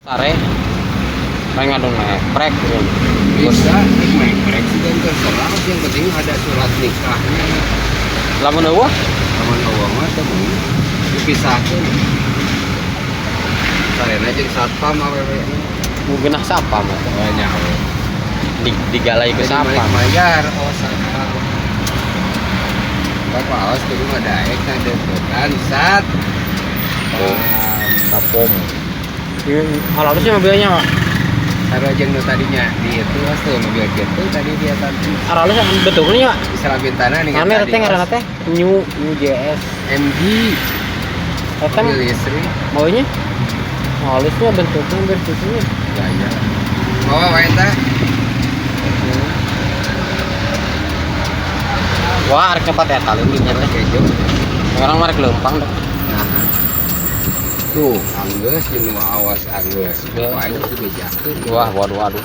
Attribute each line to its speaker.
Speaker 1: Sare. Kayak ngadon meprek gitu.
Speaker 2: Bisa, rek meprek sih kan terserah, yang penting ada surat nikahnya.
Speaker 1: Lamun euweuh?
Speaker 2: Lamun euweuh mah teu meunang. Dipisahkeun. Sarena jeung satpam awewe.
Speaker 1: Geunah satpam atuh.
Speaker 2: Banyak.
Speaker 1: Digalai ke
Speaker 2: Jadi
Speaker 1: satpam.
Speaker 2: balik mayar, oh satpam. Bapak awas kudu ngadaek ngadeukeutan sat.
Speaker 1: Oh. Satpam. Halusnya mobilnya, Pak.
Speaker 2: Sarua jeung nu tadinya di itu as tuh mobil gitu tadi dia tadi.
Speaker 1: Halus bentuknya, Pak.
Speaker 2: Di Salabintana nih.
Speaker 1: Ame teh ngaranna teh New New JS.
Speaker 2: MG.
Speaker 1: Eta
Speaker 2: mobil listrik.
Speaker 1: Maunya halusnya bentuknya bersusunya.
Speaker 2: Ya ya. Bawa wae tah.
Speaker 1: Wah, arek tempat eta leungitnya teh.
Speaker 2: Kejo.
Speaker 1: Orang mah rek leumpang deh.
Speaker 2: Nah. Tuh, anggeus jeung nu awas anggeus.
Speaker 1: Ya.
Speaker 2: Pokoknya dibejakeun.
Speaker 1: Wah, waduh, waduh.